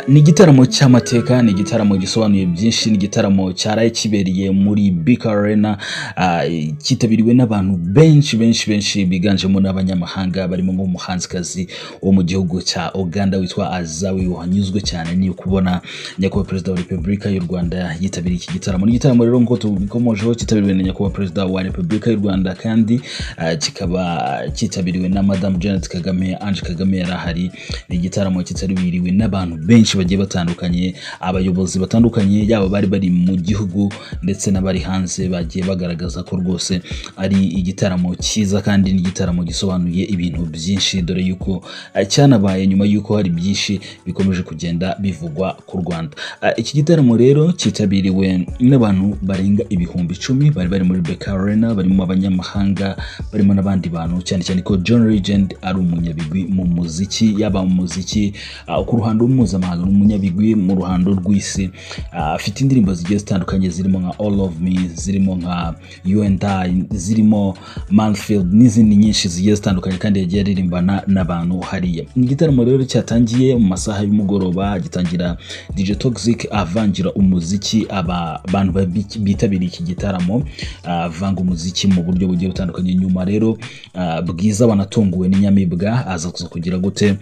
Ni igitaramo cy'amateka, ni igitaramo gisobanuye byinshi, ni igitaramo cyaraye kibereye muri BK Arena, cyitabiriwe n'abantu benshi benshi benshi biganjemo n'abanyamahanga, barimo nk'umuhanzikazi wo mu gihugu cya Uganda witwa Azawi, wanyuzwe cyane ni kubona Nyakubahwa Perezida wa Repubulika y'u Rwanda yitabiriye iki gitaramo. Ni igitaramo rero nk'uko tubikomojeho cyitabiriwe na Nyakubahwa Perezida wa Repubulika y'u Rwanda, kandi kikaba cyitabiriwe na Madamu Janet Kagame, Ange Kagame yari ahari. Ni igitaramo cyitabiriwe n'abantu benshi bagiye batandukanye, abayobozi batandukanye, yaba bari bari mu gihugu ndetse n'abari hanze, bagiye bagaragaza ko rwose ari igitaramo cyiza kandi ni igitaramo gisobanuye ibintu byinshi, dore yuko cyanabaye nyuma yuko hari byinshi bikomeje kugenda bivugwa ku Rwanda. Iki gitaramo rero cyitabiriwe n'abantu barenga 10,000 bari bari muri BK Arena, barimo abanyamahanga, barimo n'abandi bantu, cyane cyane ko John Legend ari umunyabigwi mu muziki, yaba mu muziki ku ruhando mpuzamahanga, ni umunyabigwi mu ruhando rw'isi. Afite indirimbo zigiye zitandukanye zirimo nka All of Me, zirimo nka You and I, zirimo Manfield n'izindi nyinshi zigiye zitandukanye, kandi yagiye aririmbana n'abantu hariya. Ni igitaramo rero cyatangiye mu masaha y'umugoroba, gitangira DJ Toxic avangira umuziki aba bantu bitabiriye iki gitaramo, avanga umuziki mu buryo bugiye butandukanye. Nyuma rero Bwiza wanatunguwe n'Inyamibwa aza kuza kugira gute,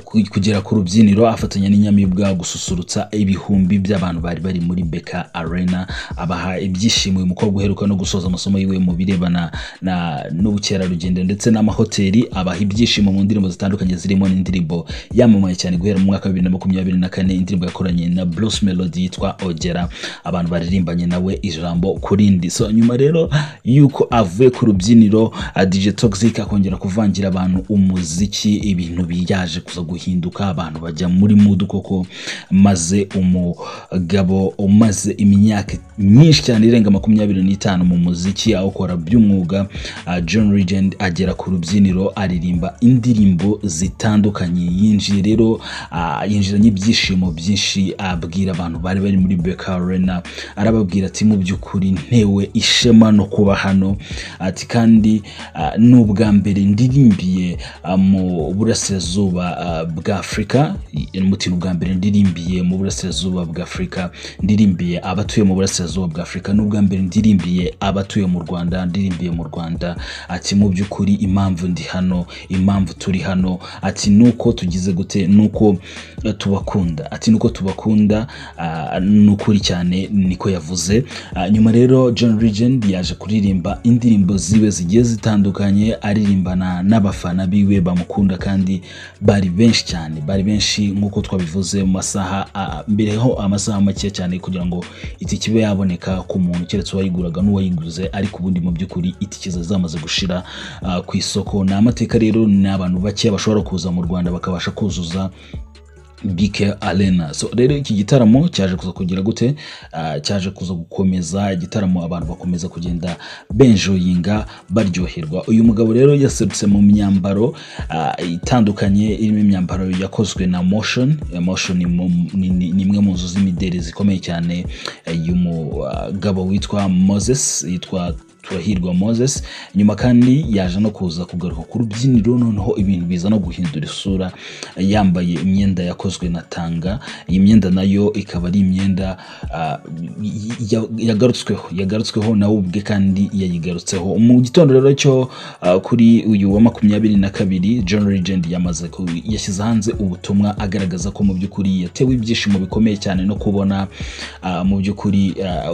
kugera ku rubyiniro afatanya n'Inyamibwa gususurutsa ibihumbi by'abantu bari bari muri BK Arena, abaha ibyishimo. Uyu mukobwa uheruka no gusoza amasomo yiwe mu birebana n'ubukerarugendo ndetse n'amahoteli, abaha ibyishimo mu ndirimbo zitandukanye, zirimo n'indirimbo yamamaye cyane guhera mu mwaka wa 2024, indirimbo yakoranye na Bruce Melody yitwa Ogera, abantu baririmbanye nawe ijambo ku rindi. So nyuma rero yuko avuye ku rubyiniro, DJ Toxic akongera kuvangira abantu umuziki, ibintu byaje kuza guhinduka, abantu bajya muri mood koko, maze umugabo umaze imyaka myinshi cyane irenga 25 mu muziki awukora by'umwuga, John Legend, agera ku rubyiniro aririmba indirimbo zitandukanye. Yinjiye rero yinjiranye ibyishimo byinshi, abwira abantu bari bari muri BK Arena, arababwira ati: "Mu by'ukuri ntewe ishema no kuba hano," ati: "Kandi ni ubwa mbere ndirimbiye mu burasirazuba bwa Afurika," muti: "Ni ubwa mbere ndirimbiye mu burasirazuba bwa Afurika, ndirimbiye abatuye mu burasirazuba bwa Afurika, ni ubwa mbere ndirimbiye abatuye mu Rwanda, ndirimbiye mu Rwanda," ati: "Mu by'ukuri impamvu ndi hano, impamvu turi hano," ati: "Nuko tugize gute, nuko tubakunda," ati: "Nuko tubakunda, ni ukuri cyane," niko yavuze. Nyuma rero John Legend yaje kuririmba indirimbo ziwe zigiye zitandukanye, aririmbana n'abafana biwe bamukunda, kandi bari benshi cyane, bari benshi nk'uko twabivuze mu masaha mbere ho amasaha make cyane kugira ngo itike ibe yaboneka ku muntu, keretse uwayiguraga n'uwayiguze, ariko ubundi mu by'ukuri itike zari zamaze gushira ku isoko. Ni amateka rero, ni abantu bake bashobora kuza mu Rwanda bakabasha kuzuza BK Arena. So rero iki gitaramo cyaje kuza kugira gute? Cyaje kuza gukomeza igitaramo, abantu bakomeza kugenda benjoyinga, baryoherwa. Uyu mugabo rero yaserutse mu myambaro itandukanye, irimo imyambaro yakozwe na Moshions. Moshions ni imwe mu nzu z'imideli zikomeye cyane y'umugabo witwa Moses, yitwa Turahirwa Moses. Nyuma kandi yaje no kuza kugaruka ku rubyiniro, noneho ibintu biza no guhindura isura, yambaye imyenda yakozwe na Tanga. Iyi myenda nayo ikaba ari imyenda yagarutsweho nawe ubwe kandi yayigarutseho. Mu gitondo rero cyo kuri uyu wa 22, John Legend yashyize hanze ubutumwa agaragaza ko mu by'ukuri yatewe ibyishimo bikomeye cyane no kubona mu by'ukuri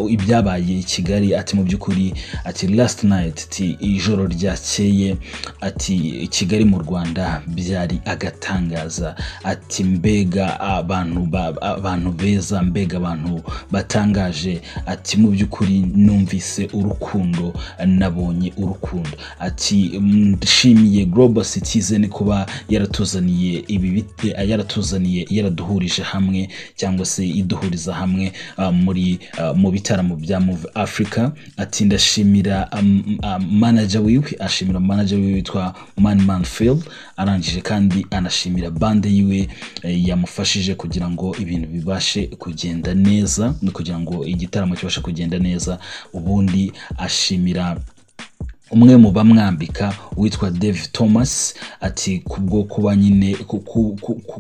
ibyabaye i Kigali. Ati: "Mu by'ukuri," ati, "last night," ati, "ijoro ryakeye," ati, "Kigali mu Rwanda byari agatangaza," ati: "Mbega abantu beza, mbega abantu batangaje," ati: "Mu by'ukuri numvise urukundo, nabonye urukundo," ati: "Nshimiye Global Citizen kuba yaratuzaniye ibi yaratuzaniye, yaraduhurije hamwe cyangwa se iduhuriza hamwe muri mu bitaramo bya Move Africa," ati: "Ndashimira manager wiwe," ashimira manager wiwe witwa Man Manfield, arangije kandi anashimira band yiwe yamufashije kugira ngo ibintu bibashe kugenda neza no kugira ngo igitaramo kibashe kugenda neza. Ubundi ashimira Umwe mu bamwambika witwa Dave Thomas, ati kubwo kuba nyine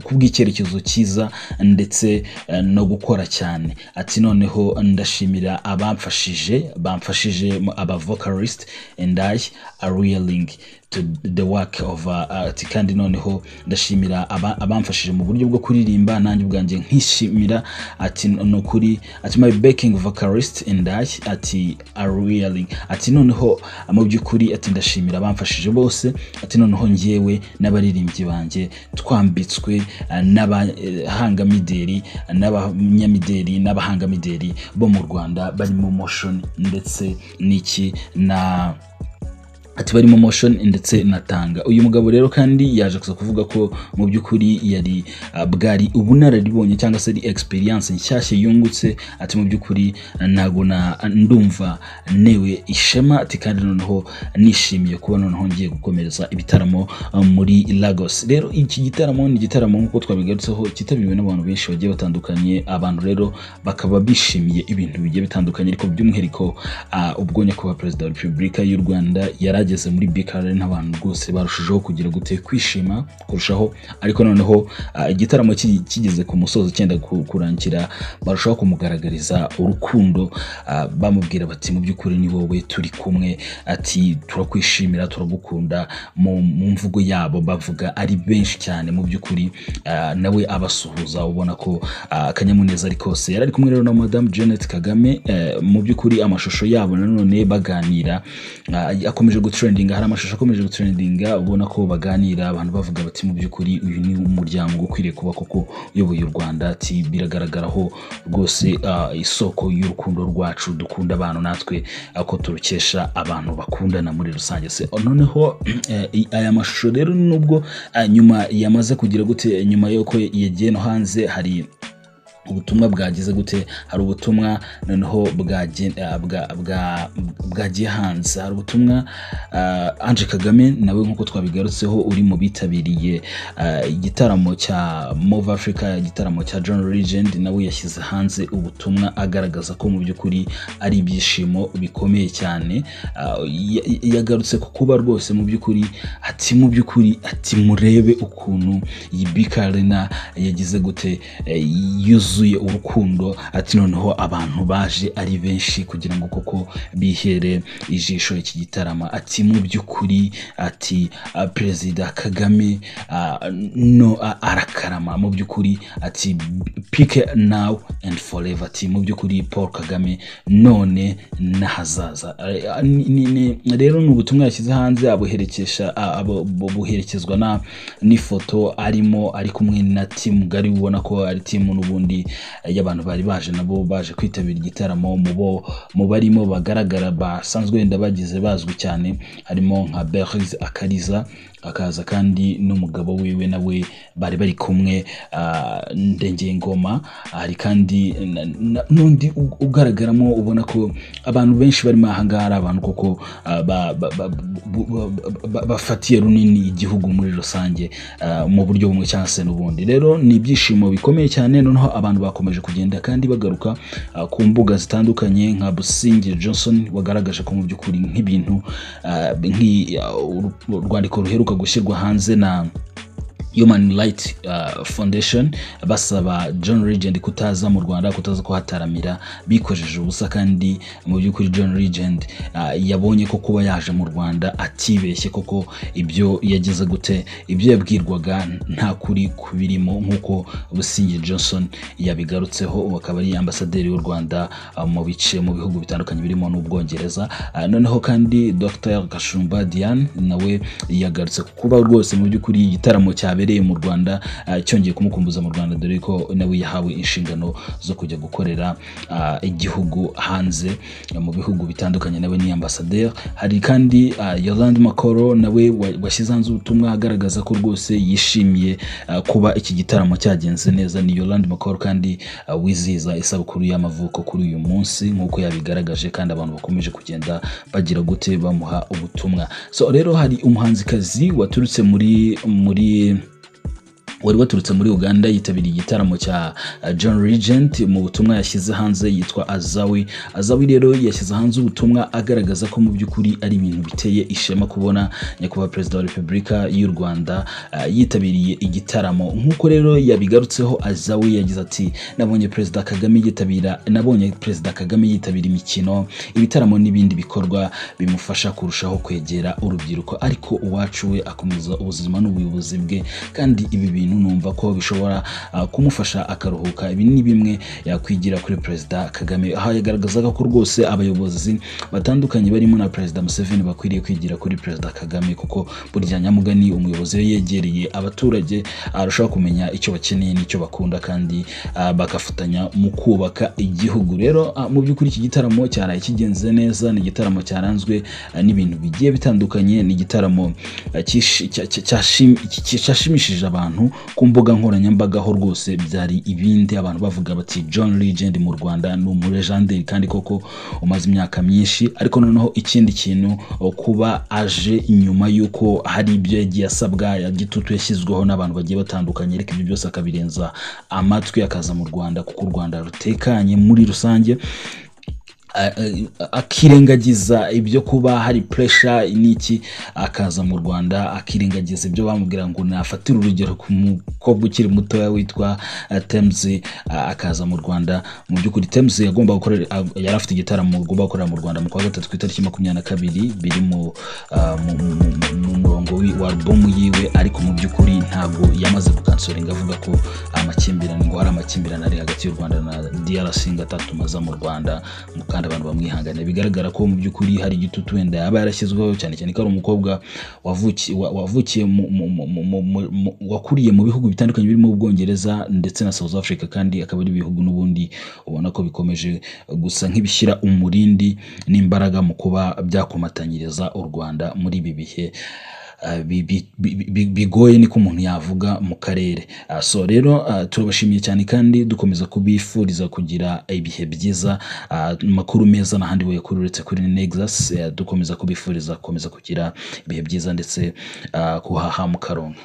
kubw'icyerekezo cyiza ndetse no gukora cyane. Ati noneho ndashimira abamfashije, bamfashije aba vocalist and I are really to the work of ati kandi noneho ndashimira abamfashije mu buryo bwo kuririmba, nanjye ubwanjye nkishimira. Ati ni ukuri, ati my backing vocalist and I, ati are really, ati noneho mu by'ukuri, ati ndashimira abamfashije bose. Ati noneho njyewe n'abaririmbyi banjye twambitswe n'abahangamideri, n'abanyamideri, n'abahangamideri bo mu Rwanda barimo Moshions ndetse n'iki na, ati barimo Moshions ndetse na Tanga. Uyu mugabo rero kandi yaje kuza kuvuga ko mu by'ukuri yari bwari ubunararibonye cyangwa se ari experience nshyashya yungutse. Ati mu by'ukuri ntago na ndumva newe ishema, ati kandi noneho nishimiye kuba noneho ngiye gukomereza ibitaramo muri Lagos. Rero iki gitaramo ni igitaramo, nk'uko twabigarutseho, cyitabiriwe n'abantu benshi bagiye batandukanye. Abantu rero bakaba bishimiye ibintu bigiye bitandukanye, ariko by'umwihariko ubwo nyakubahwa Perezida wa Repubulika y'u Rwanda yari ageze muri BK Arena, abantu rwose barushijeho kugira gute? Kwishima kurushaho. Ariko noneho igitaramo kigeze ku musozo, cyenda kurangira, barushaho kumugaragariza urukundo, bamubwira bati mu by'ukuri ni wowe turi kumwe, ati turakwishimira, turagukunda. Mu mvugo yabo bavuga ari benshi cyane, mu by'ukuri nawe abasuhuza, ubona ko akanyamuneza ari kose. Yari ari kumwe rero na Madamu Janet Kagame. Mu by'ukuri amashusho yabo nanone baganira akomeje gutrendinga. Hari amashusho akomeje gutrendinga, ubona ko baganira, abantu bavuga bati mu by'ukuri uyu ni umuryango ukwiriye kuba koko uyoboye u Rwanda. Ati biragaragaraho rwose isoko y'urukundo rwacu dukunda abantu, natwe ko turukesha abantu bakundana muri rusange. Se noneho aya mashusho rero, nubwo nyuma yamaze kugira gute, nyuma y'uko yagiye no hanze, hari ubutumwa bwagize gute? Hari ubutumwa noneho bwagiye hanze. Hari ubutumwa Ange Kagame nawe, nk'uko twabigarutseho, uri mu bitabiriye igitaramo cya Move Africa, igitaramo cya John Legend, nawe yashyize hanze ubutumwa agaragaza ko mu by'ukuri ari ibyishimo bikomeye cyane. Yagarutse ku kuba rwose mu by'ukuri, ati mu by'ukuri, ati murebe ukuntu iyi BK Arena yagize gute? Yuzuye urukundo. Ati noneho abantu baje ari benshi kugira ngo koko bihere ijisho iki gitaramo. Ati mu by'ukuri, ati Perezida Kagame no arakarama mu by'ukuri. Ati PK now and forever. Ati mu by'ukuri Paul Kagame none n'ahazaza. Rero ni ubutumwa yashyize hanze, abuherekesha buherekezwa na n'ifoto arimo ari kumwe na team ngari, ubona ko ari team n'ubundi y'abantu bari baje nabo baje kwitabira igitaramo. Mu bo mu barimo bagaragara basanzwe wenda bagize bazwi cyane harimo nka Belise Akariza, akaza kandi n'umugabo wiwe nawe bari bari kumwe, Ndengeyingoma. Hari kandi n'undi ugaragaramo, ubona ko abantu benshi barimo aha ngaha ari abantu koko bafatiye runini igihugu muri rusange mu buryo bumwe cyangwa se n'ubundi. Rero ni ibyishimo bikomeye cyane. Noneho abantu bakomeje kugenda kandi bagaruka ku mbuga zitandukanye, nka Businge Johnson wagaragaje ko mu by'ukuri nk'ibintu urwandiko ruheruka gushyirwa hanze na Human Right Foundation basaba John Legend kutaza mu Rwanda, kutaza kuhataramira, bikojeje ubusa. Kandi mu by'ukuri John Legend yabonye ko kuba yaje mu Rwanda atibeshye, koko ibyo yagize gute, ibyo yabwirwaga nta kuri kubirimo, nk'uko Businge Johnson yabigarutseho. Ubu akaba ari ambasaderi w'u Rwanda mu bice, mu bihugu bitandukanye birimo n'Ubwongereza. Noneho kandi Dr Gashumba Diane nawe yagarutse ku kuba rwose mu by'ukuri igitaramo cyabereye mu Rwanda cyongeye kumukumbuza mu Rwanda, dore ko nawe yahawe inshingano zo kujya gukorera igihugu hanze mu bihugu bitandukanye, nawe ni ambasaderi. Hari kandi Yolande Makolo nawe washyize hanze ubutumwa agaragaza ko rwose yishimiye kuba iki gitaramo cyagenze neza. Ni Yolande Makolo kandi wizihiza isabukuru y'amavuko kuri uyu munsi, nk'uko yabigaragaje, kandi abantu bakomeje kugenda bagira gute? Bamuha ubutumwa. So rero hari umuhanzikazi waturutse muri Wari waturutse muri Uganda yitabiriye igitaramo cya John Legend. Mu butumwa yashyize hanze yitwa Azawi. Azawi rero yashyize hanze ubutumwa agaragaza ko mu by'ukuri ari ibintu biteye ishema kubona Nyakubahwa Perezida wa Repubulika y'u Rwanda yitabiriye igitaramo. Nk'uko rero yabigarutseho, Azawi yagize ati: "Nabonye Perezida Kagame yitabira imikino, ibitaramo n'ibindi bikorwa bimufasha kurushaho kwegera urubyiruko, ariko uwacu we akomeza ubuzima n'ubuyobozi bwe, kandi ibi bintu numva ko bishobora kumufasha akaruhuka. Ibi ni bimwe yakwigira kuri Perezida Kagame." Aho yagaragazaga ko rwose abayobozi batandukanye barimo na Perezida Museveni bakwiriye kwigira kuri Perezida Kagame, kuko burya nyamugani umuyobozi iyo yegereye abaturage arushaho kumenya icyo bakeneye n'icyo bakunda, kandi bagafatanya mu kubaka igihugu. Rero mu by'ukuri iki gitaramo cyaraye kigenze neza. Ni igitaramo cyaranzwe n'ibintu bigiye bitandukanye. Ni igitaramo cyashimishije abantu ku mbuga nkoranyambaga, ho rwose byari ibindi, abantu bavuga bati: "John Legend mu Rwanda ni umulegendary kandi koko umaze imyaka myinshi." Ariko noneho ikindi kintu, kuba aje nyuma y'uko hari ibyo yagiye asabwa ya gitutu yashyizweho n'abantu bagiye batandukanye, ariko ibyo byose akabirenza amatwi akaza mu Rwanda kuko u Rwanda rutekanye muri rusange, akirengagiza ibyo kuba hari pressure n'iki, akaza mu Rwanda, akirengagiza ibyo bamubwira ngo nafatire urugero ku mukobwa ukiri mutoya witwa Tems, akaza mu Rwanda. Mu by'ukuri Tems yagomba gukorera, yari afite igitaramo agomba gukorera mu Rwanda mu kwa gatatu ku itariki 22, biri mu murongo wa album yiwe, ariko mu by'ukuri ntabwo yamaze gucancelinga, avuga ko amakimbirane, ngo hari amakimbirane ari hagati y'u Rwanda na DRC, ngo atatuma aza mu Rwanda, ngo kandi abantu bamwihangane. Bigaragara ko mu by'ukuri hari igitutu wenda yaba yarashyizweho, cyane cyane ko ari umukobwa wavukiye wakuriye mu bihugu bitandukanye birimo Ubwongereza ndetse na South Africa, kandi akaba ari ibihugu n'ubundi ubona ko bikomeje gusa nk'ibishyira umurindi n'imbaraga mu kuba byakomatanyiriza u Rwanda muri ibi bihe bigoye, niko umuntu yavuga, mu karere. So rero turabashimiye cyane kandi dukomeza kubifuriza kugira ibihe byiza, amakuru meza n'ahandi we kuri uretse kuri Nexus. Dukomeza kubifuriza gukomeza kugira ibihe byiza ndetse kuhaha mukaronka.